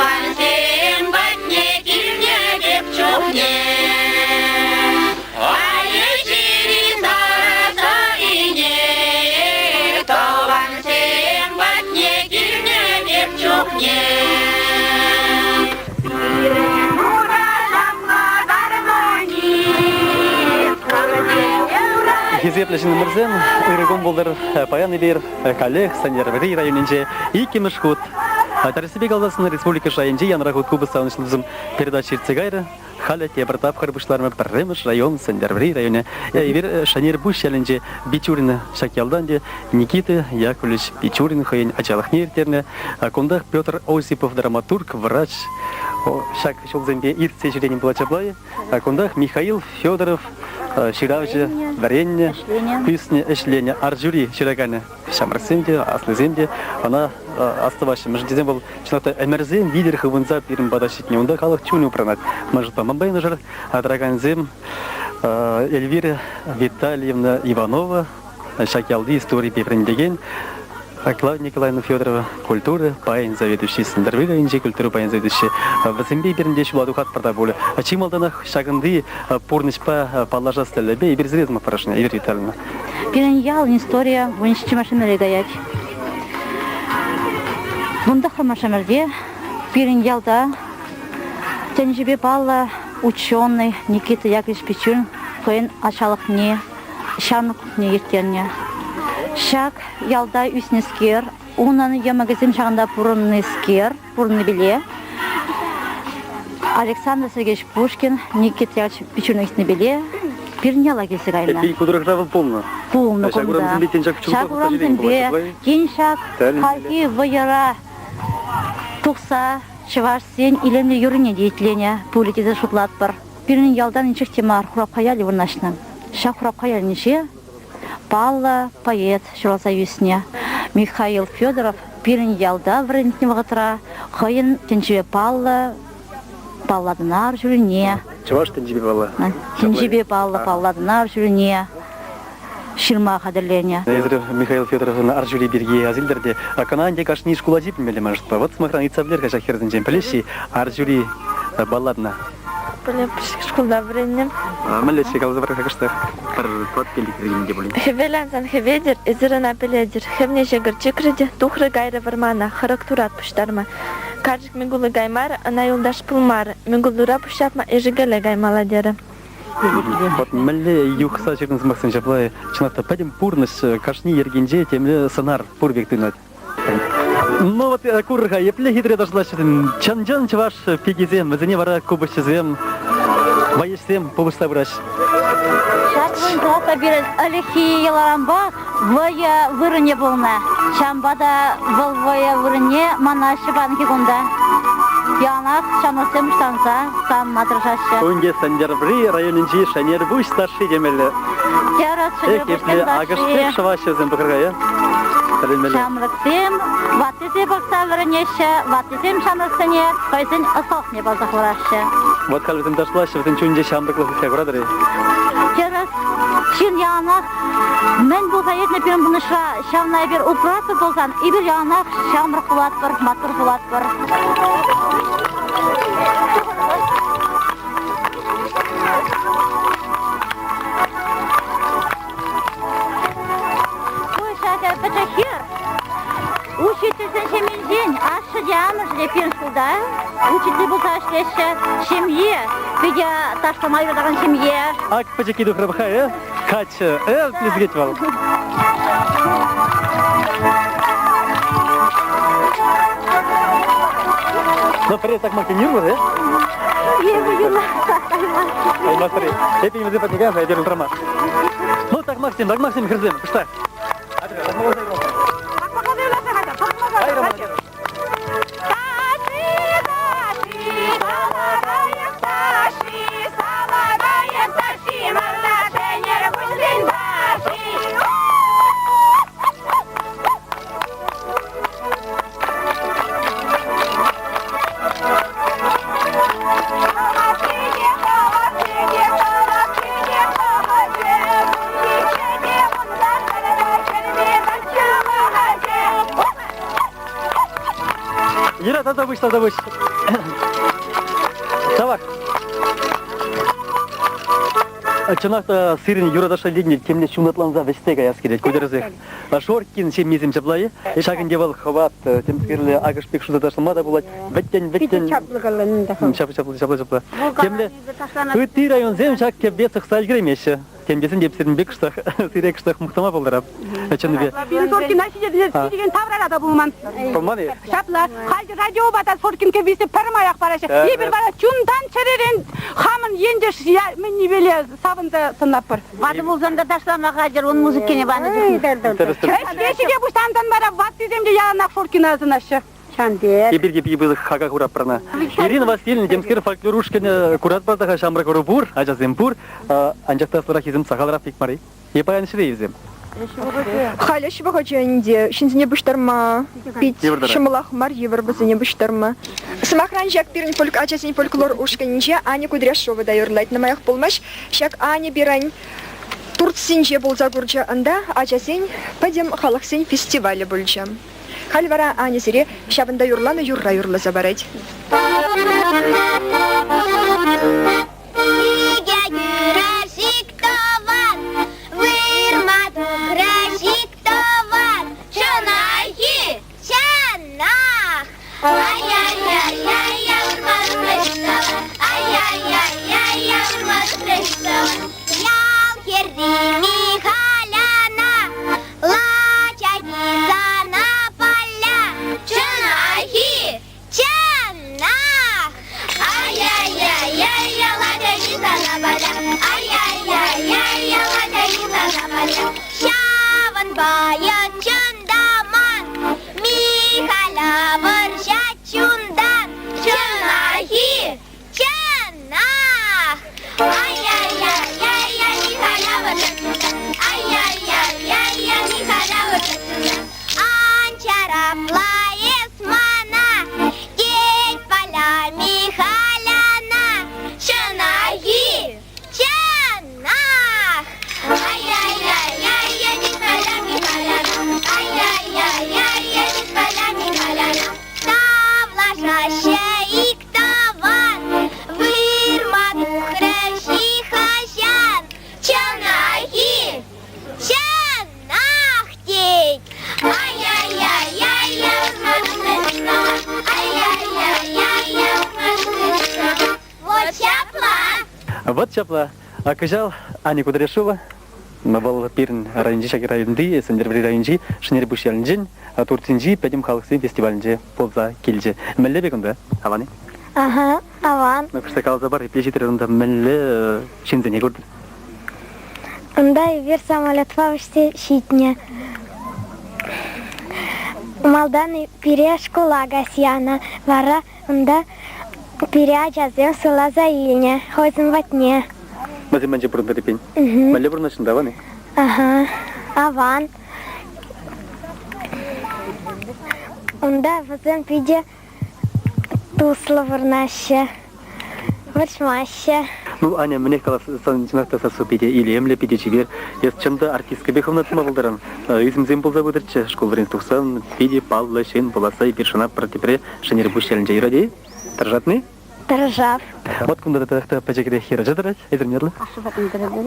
Тӑвансем патне килнӗ пек чухне Ай-ҫири сарӑ-сӑрине Тӑвансем патне килнӗ пек чухне Пирӗн ура ҫапла гармони Хисеплӗ ҫыннӑмӑрсем, ырӑ кун пултӑр. Паян эпир каллех Сӗнтӗрвӑрри районӗнче иккӗмӗш хут Тӗрӗссипе каласан республика шайӗнчи янра хут купӑс савӑнӑҫлӑ передача иртсе кайрӗ. Халӗ тепӗр тапхӑр пуҫларӑмӑр пӗрремӗш район Сӗнтӗрвӑрри районӗ. Эпир Шӗнерпуҫ ялӗнче Бичурина ҫак ялтан те Никита Яковлевич Бичурин хӑйӗн ачалӑхне ирттернӗ. Кунтах Петр Осипов драматург, врач ҫак ҫулсемпе иртсе ҫӳренӗ пулать ҫапла-и? Кунтах Михаил Федоров ҫыравҫӑ вӗреннӗ, ӳснӗ, ӗҫленӗ арҫури ҫыраканӗ. Ҫамрӑксем те, аслисем те ӑна астӑваҫҫӗ. Мӗншӗн тесен вӑл чӑнах та ӗмӗрсем витӗр хывӑнса пирӗн пата ҫитнӗ. Унта халӑх чунӗ упранать. Мӑшӑрпа манпа юнашар тӑракансем Эльвира Витальевна Иванова, ҫак ялти историпе вӗрентекен Клавдия Николаевна Федорова культура пайӗн заведующийӗ, Сӗнтӗрвӑрри районӗнчи культура пайӗн заведующийӗ. Вӗсемпе пирӗн те ҫула тухатпӑр та пулӗ. Чи малтанах ҫакӑнти пурнӑҫпа паллашас тӗллевпе эпир сире сӑмах парасшӑн, Эльвира Витальевна. Пирӗн ялӑн историйӗ вунҫиччӗмӗш ӗмӗре каять. Вунтӑххӑрмӗш ӗмӗрте пирӗн ялта тӗнчипе паллӑ ученӑй Никита Яковлевич Пичурин хӑйӗн ачалӑхне, ҫамрӑклӑхне ирттернӗ. Ҫак ялта ӳснӗскер, унӑн йӑмӑкӗсем ҫакӑнта пурӑннӑскер, пурӑннипеле Александр Сергеевич Пушкин Никита Яковлевич Пичурин ыйтнипеле пирӗн яла килсе кайнӑ. Эппин ку тӑрӑхра вӑл пулнӑ. Пулнӑ Ҫак кунта. урамсемпе тен ҫак Ҫак урамсемпе тен ҫак хальхи вӑйӑра тухса чӑвашсен илемлӗ юррине те итленӗ пулӗ тесе шутлатпӑр. Пирӗн ялтан инҫех те мар Хурапха ялӗ вырнаҫнӑ. Ҫак Хурапха ялӗнче паллӑ поэт ҫуралса ӳснӗ. Михаил Федоров пирӗн ялта вӗрентнӗ вӑхӑтра хӑйӗн тӗнчипе паллӑ Палладӑнар ҫулне Чӑваш тӗнчипе паллӑ. Тӗнчипе паллӑ Палладӑнар ҫулне ҫырма хатӗрленӗ. Эсир Михаил Федоровӑн арҫури пирки ас илтӗр те, кӑна ӗнтӗ кашни шкул ачи пӗлмелле ман шутпа. Вот сӑмахран ыйтса пӗлер-ха ҫак хӗрсенчен. Пӗлеҫҫӗ-и арҫури балладӑна? Пӗлеп, шкулта вӗреннӗ. Мӗнле-ши каласа пар-ха кӑштах? Пӗр тӑват-пилӗк пирки те пулин. Хӗвел ансан хӗветӗр, эсир ӑна пӗлетӗр. Хӗвне ҫӑкӑр чикрӗ те тухрӗ кайрӗ вӑрмана хӑрӑк турат пуҫтарма. Карчӑк Микула каймарӗ, ӑна юлташ пулмарӗ. Микул тура пуҫҫапма Ишекелле каймалла терӗ. Вот мӗнле юхса ҫырнӑ сӑмахсем ҫапла, чӑнах та пӗтӗм пурнӑҫ кашни йӗркинче темле сӑнар пур пек туйӑнать. Ну вот кур-ха, епле хитре ташлаҫҫӗ чӑн-чӑн чӑваш пикисем, вӗсене вара купӑсҫӑсем, вӑйӑҫсем пулӑшса пыраҫҫӗ. Ҫак вырӑнта та пирӗн ӗлӗкхи йӑларанпах вӑйӑ вырӑнӗ пулнӑ. Ҫавӑнпа та вӑл вӑйӑ вырӑнне манаҫҫӗ паянхи кунта. Яланах ҫамрӑксем пуҫтарӑнса канма тӑрӑшаҫҫӗ. Кунти Сӗнтӗрвӑрри районӗнчи Шӗнерпуҫ ташши темелле. Тӗрӗс, Эх, епле акӑш пек шӑваҫҫӗ вӗсем пӑхӑр-ха, э? Тӗлӗнмелле. Ҫамрӑксем ваттисем пӑхса вӗренеҫҫӗ, ваттисем ҫамрӑксене хӑйсен ӑсталӑхне парса хӑвараҫҫӗ. Вот халь вӗсем ташлаҫҫӗ, вӗсен чунӗнче ҫамрӑклӑх ӳссе куратӑр-и? Тӗрӗс. Ҫын яланах мӗн пулса иртнӗ пирӗн пурнӑҫра, ҫавна эпир упратпӑр пулсан, эпир яланах ҫамрӑк пулатпӑр, маттур пулатпӑр. Ку ҫакӑ пӗчӗк хӗр учительсен ҫемйинчен ашшӗ те амӑшӗ те пирӗн шкулта учитель пулса ӗҫлеҫҫӗ. Ҫемье питӗ ташлама юратакан ҫемье. Ак пӗчӗкки тухрӗ-ха, э? Каччӑ, э, плесгет вӑл. Ну, пӗрре такмак юрлӑр, э? Эпӗ юрласа каймастӑп. Каймастӑр-и? Эпӗ вӗсем патне каяс, эпир упрама. Ну, такмаксем, такмаксем, хӗрсем, кӑштах. Тата пуҫ, тата пуҫ. Тавах. Чӑнах та сирӗн юраташа лини темле ҫунатланса вӗҫсе каяс килет. Ку тӗрӗсех. Шоркин ҫемйисем ҫапла-и? Ҫакӑн те вӑл хӑват, темскерле акӑш пек шута ташлама та пулать. Вӗттен, вӗттен. Чаплӑ каланӑ та. Ҫапла, ҫапла, ҫапла, ҫапла. Темле ытти районсем ҫак кӗвве сӑхса ӗлкӗреймеҫҫӗ. Тем тесен те сирӗн пек кӑштах, сире кӑштах мухтама пултарап. Чӑннипе. Пирӗн Соркина ҫитекен таврара та пулман. Пулман-и? Ҫапла. Халь радиопа та Соркин кӗввисем пӗрмаях параҫҫӗ. Эпир вара чунтан чӗререн хамӑн ентеш мӗннипеле савӑнса сӑнатпӑр. Ватӑ пулсан та ташлама хатӗр, ун музыкине панӑ чухне. Ӗҫке-ҫике пуҫтарсан вара ваттисем те яланах Шоркина асӑнаҫҫӗ. Ҫан пек. Эпир те питӗ пысӑк хака хуратпӑр ӑна. Ирина Васильевна темскер фольклор ушкӑнӗ куратпӑр та-ха, ҫамрӑк ӑру пур, ачасем пур, анчах та аслӑраххисем сахалрах пек мар-и? Е паян ӗҫре-и вӗсем? Халь ӗҫ вӑхӑчӗ ӗнтӗ. Ҫынсене пуҫтарма пит ҫӑмӑлах мар, йывӑр вӗсене пуҫтарма. Сӑмахран, ҫак пирӗн фольк ачасен фольклор ушкӑнӗнче Аня Кудряшова та юрлать. Нумаях пулмасть ҫак Аня пирӗн Турцинче пулса курчӗ. Унта ачасен пӗтӗм халӑхсен фестивалӗ пулчӗ. Халь вара Аня сире ҫавӑнта юрланӑ юрра юрласа парать. Икӗ кӳршик тӑван, вырма тухрӗ-шик тӑван, чӑнах-и, чӑнах. Ай-яй-яй-яй, вырма тухрӗ-шик тӑван, ай-яй-яй-яй, вырма тухрӗ-шик тӑван. Ял хӗрри Михаляна лачаки сана паля, чӑнах-и, Чӑнах! Ай-яй-яй-яй, ладяни сана поля, ай-яй-яй-яй, ладяни сана поля. Ҫавӑнпа чӑн та ман Михаля вӑрҫать чунтан. Чӑнах-и? Чӑнах! Ай-яй-яй-яй, Михаля вӑрҫать чунтан. Ай-яй-яй-яй, Михаля вӑрҫать чунтан. Ан чарапла эс мана, тет Поля Михаляна. Чӑнах-и? Чӑнах! Ай-яй-яй-яй, Михаля Михаляна, ай-яй-яй-яй, Михаля Михаляна. Тавлашаҫҫӗ ик тӑван, вырма тухрӗ-ши хӑҫан? Чӑнах-и? Чӑнах тет. Ай-яй-яй-яй, ай-яй-яй-яй, Вот ҫапла. Вот ҫапла. А кӑҫал Аня Кудряшова вӑл пирӗн районти ҫак районти Сӗнтӗрвӑрри районӗнчи Шӗнерпуҫ ялӗнчен Турцинчи пӗтӗм халӑхсен фестивалӗнче пулса килчӗ. Мӗнле пек унта? Аван-и? Ага, аван. Ну, кӑштах каласа пар, епле ҫитрӗр унта, мӗнле ҫынсене куртӑр? Унта эпир самолетпа вӗҫсе ҫитнӗ. Малтан пире шкула кас янӑ, вара унта пире ачасем суйласа илнӗ хӑйсем патне. Вӗсем мӗнче пурӑнтӑр эппин? Мӗнле пурӑнаҫҫӗ унта, аван-и? Ага, аван. Унта вӗсем питӗ туслӑ вырнаҫҫӗ, вӑрҫмаҫҫӗ. Ну, Аня, мӗнех калас, сан чӑнах та сассу питӗ илемлӗ, питӗ чипер. Эс чӑн та артистка пек хӑвна тытма пултаран. Ӳсӗмсем пулса пытӑрччӗ шкул вӗренсе тухсан питӗ паллӑ ҫын пуласса эпир шанатпӑр тепре Шӗнерпуҫ ялӗнче юрать-и? Тӑрӑшатни? Тӑрӑшап. Вот кунта татах та пӗчӗкрех хӗрача тӑрать. Эсир мӗн ятлӑ?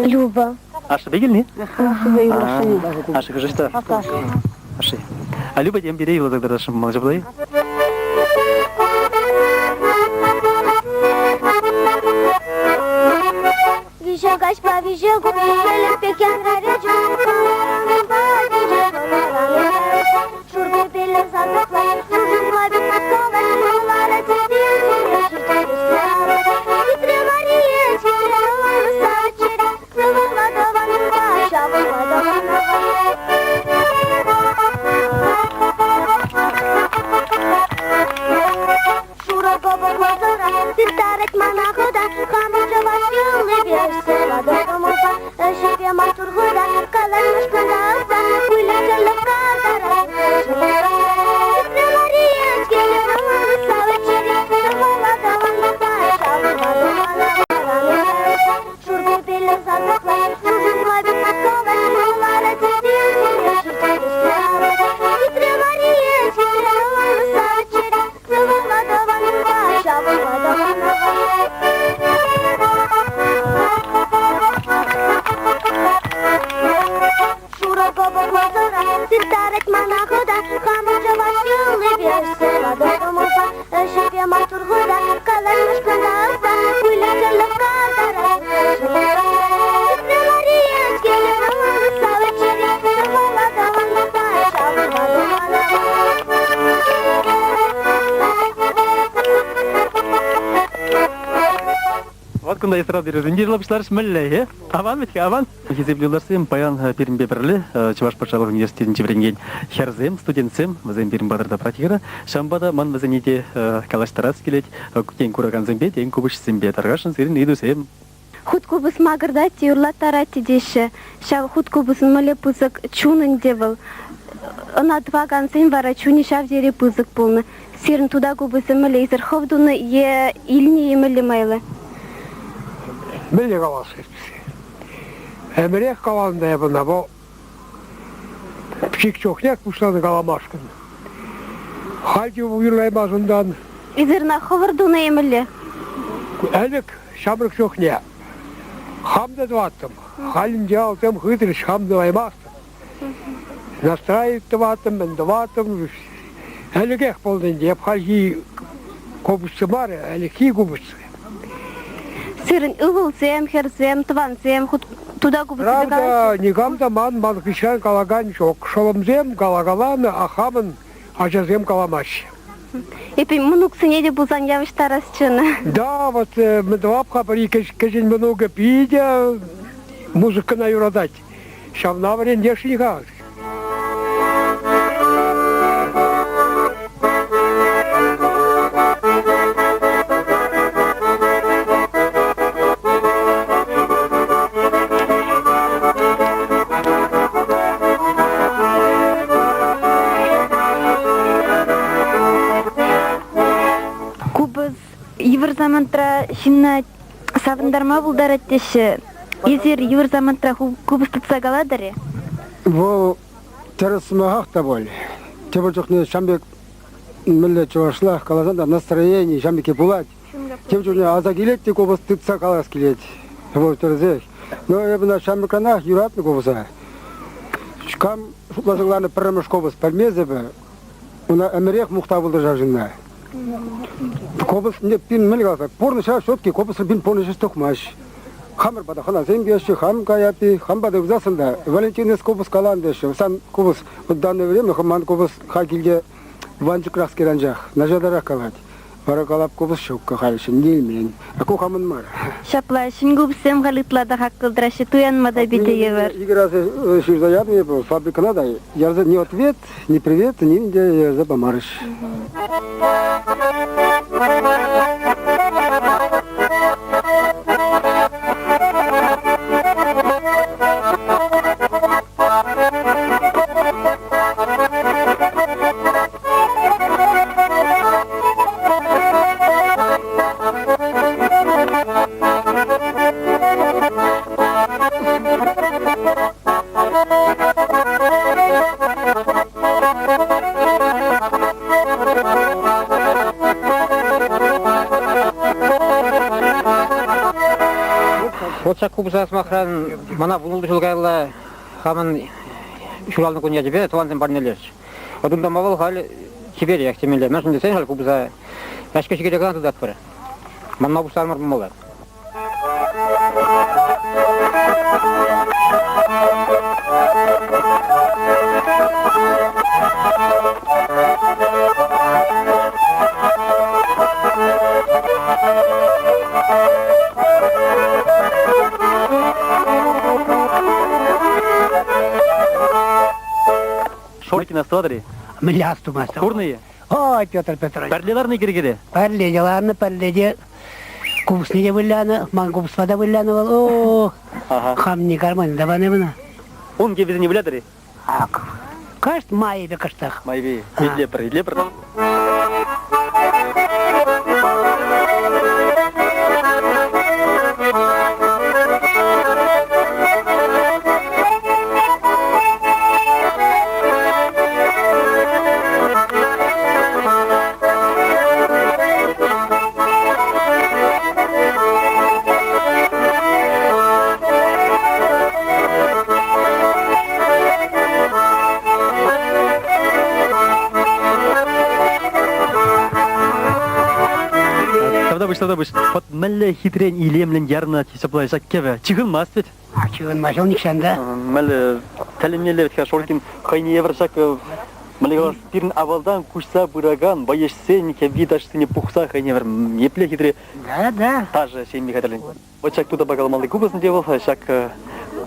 Люба. Ашшӗпе килни? Ашшӗ хӑш ӑҫта? Ашшӗ. А Люба тем пире юласа тӑрасшӑн пулмалла ҫапла-и? Виҫӗ каҫпа виҫӗ кун пӗлӗт пек янрарӗ чун. Шур кӗпеллӗ сасӑпла, шур пек пӑскалать, юрларӗ Хитре Мария, хитре саччӗ, сывӑрла тӑванпа, ҫавӑрла тӑванпа. Шурӑ кӑпӑклӑ сӑра тыттарать мана хӑта, хамӑр чӑваш йӑлипе ӗҫсе ватӑ кӑмӑлпа, ӗҫӗпе маттур хӑта, калаҫмашкӑн та ӑста, выльӑх-чӗрлӗх картара. Хитре Мария, Шур кӗпеллӗ сасӑпла, шур пек пӑскалать, юрларӗ Хитре Мария, хитре саччӗ, Калаҫмашкӑн та ӑста, выльӑх-чӗрлӗх картара. Ӳсрӗ Мария-ҫке, савӑт чӗри, сӑвваласа ӑнланса ҫавӑрма Вот кунта эстрада юррисем пуҫларӗҫ мӗнле, э? Аван вӗт-ха, аван. Хисеплӗ юлташсем, паян пирӗнпе пӗрле Чӑваш патшалӑх университетӗнче вӗренекен хӗрсем, студентсем, вӗсем пирӗн патӑрта практикӑра. Ҫавӑнпа та ман вӗсене те калаҫтарас килет. Тен куракансемпе, тен купӑсҫӑсемпе тархасшӑн сирӗн ыйтусем. Хут купӑс макӑртать те юрлаттарать те теҫҫӗ. Ҫав хут купӑсӑн мӗнле пысӑк чун ӗнтӗ вӑл. Ӑна тӑвакансен вара чунӗ ҫав тери пысӑк пулнӑ. Сирӗн тута купӑсӗ мӗнле эсир хӑв тунӑ е илнӗ-и мӗнле майлӑ? Мӗнле калас Ӗмӗрех каланӑ та эп ӑна, вӑл пӗчӗк чухнех пуҫланӑ каламашкӑн. Халь те уйрӑлаймас унтан. Эсир ӑна хӑвӑр тунӑ-и мӗнле? Ӗлӗк ҫамрӑк чухне хам та тӑваттӑм. Халь ӗнтӗ алсем хытрӗҫ, хам тӑваймастӑп. Настраивать тӑваттӑм, мӗн тӑваттӑм. Ӗлӗкех пулнӑ ӗнтӗ. Эп хальхи купӑсчӑ мар, ӗлӗкхи купӑсчӑ. Сирӗн ывӑлсем, хӗрсем, тӑвансем тута купӑсӗпе Правда, калаҫҫӗ? никам та ман ман хыҫран калакан ҫук. Шӑлӑмсем калакаланӑ, а хамӑн ачасем каламаҫҫӗ. Эпӗ мӑнуксене те пулсан явӑҫтарасчӗ ӑна. Да, вот мӗн тӑвап-ха пӗри кӗҫӗн мӑнукӗ питӗ музыкӑна юратать. Ҫавна вӗрентесшӗн-ха. Купӑс йывӑр самантра ҫынна савӑнтарма пултарать теҫҫӗ. Эсир йывӑр самантра купӑс тытса калатӑр-и? Вӑл тӗрӗс сӑмахах та пуль. Тепӗр чухне ҫам пек мӗнле чӑвашла каласан та настроени ҫам пекки пулать. Тем чухне аса килет те купӑс тытса калас килет. Вӑл тӗрӗсех. Но эпӗ ӑна ҫамрӑкранах юратнӑ купӑса. Кам шутласа кӑларнӑ пӗрремӗш купӑс пӗлмест эпӗ. Ӑна ӗмӗрех мухтав пултӑр ҫав ҫынна. Купӑс пин мӗн каласа, пурнӑҫра все-таки купӑсӑн пин пурнӑҫ тухмасть. Хамӑр пата хӑнасем килеҫҫӗ, хам каяп-и, хам пата пырсассӑн та Валентин эс купӑс калан теҫҫӗ. Сан купӑс в данное время ман купӑс халь килте ванчӑкрахскер анчах, начартарах калать. Вара калап купӑс ҫуккӑ халь ҫӗнтермен. А ку хамӑн мар. Ҫапла, ҫӗн купӑссем халь ытла та хаклӑ тӑраҫҫӗ, туянма та питӗ йывӑр. Икӗ раз ҫырса ятӑм эпӗ фабрикӑна та. Ярса ни ответ, ни привет, ним те ярса памарӗҫ. Вот ҫак купӑса, сӑмахран, мана 16 ҫул каялла хамӑн ҫуралнӑ кун ячӗпе тӑвансем парнелерӗҫ. Вот унтанпа вӑл халь чиперех темелле. Мӗншӗн тесен халь купӑса ӗҫкӗ-ҫикӗре кӑна тытатпӑр. Манма пуҫламӑр пулмалла. Шоркин астӑватӑр-и? Мӗнле астумастӑп? Курнӑ-и? Ой, Петр Петрович. Пӗрле ларнӑ кӗрекере? Пӗрле те ларнӑ, пӗрле те купӑсне те вылянӑ, ман купӑспа та вылянӑ вӑл. О, хам не гармонь та панӑ мана. Ун кӗввисене вылятӑр-и? Ак, кӑшт майӗпе кӑштах. Майӗпе. Итлепӗр, итлепӗр. Тавтапуҫ, тавтапуҫ. Вот мӗнле хитрен, илемлӗн ярӑнать ҫапла ҫак кӗвӗ. Чыхӑнмасть вӗт. Чыхӑнмасть вӑл нихҫан та. Мӗнле тӗлӗнмелле вӗт-ха Шоркин хӑйне евӗр ҫак мӗнле калас, пирӗн авалтан куҫса пыракан вӑйӑҫсен кӗвви ташшине пухса хӑйне евӗр епле хитре Да, да. ташӑ ҫемми хатӗрленӗ. Вӑт ҫак тутапа каламалли купӑс ӗнтӗ вӑл, ҫак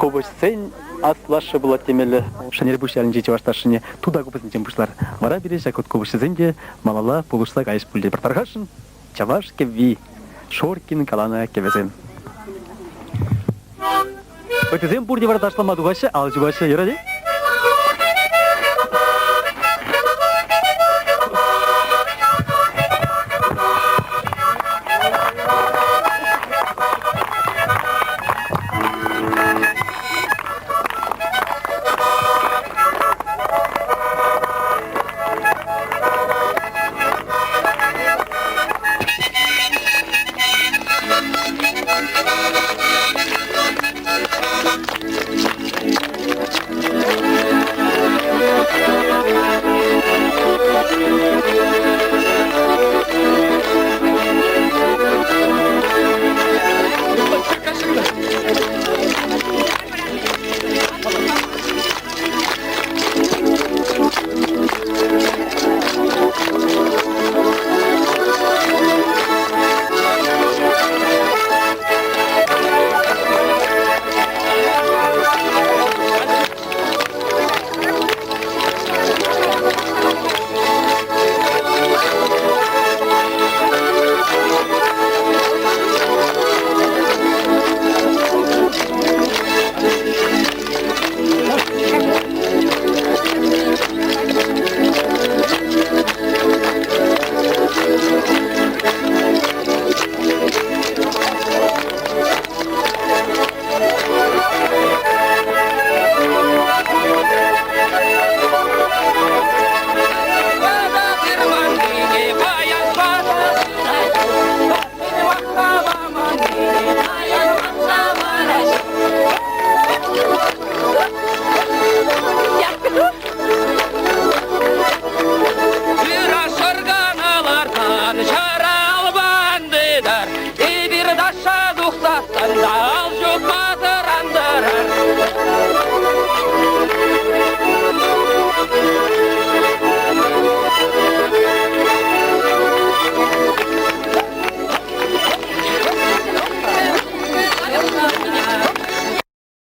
купӑссен аслашшӗ пулать темелле. Шӗнерпуҫ ялӗнчи чӑваш ташшине тута купӑсӗнчен пуҫлар. Вара пире ҫак купӑсҫӑсем те малалла пулӑшса кайӗҫ пуль тепӗр тархасшӑн. Чӑваш кӗвви, Шоркин каланӑ кӗвӗсем. Ыттисем пурте вара ташлама тухаҫҫӗ, ал ҫупаҫҫӗ. Юрать-и?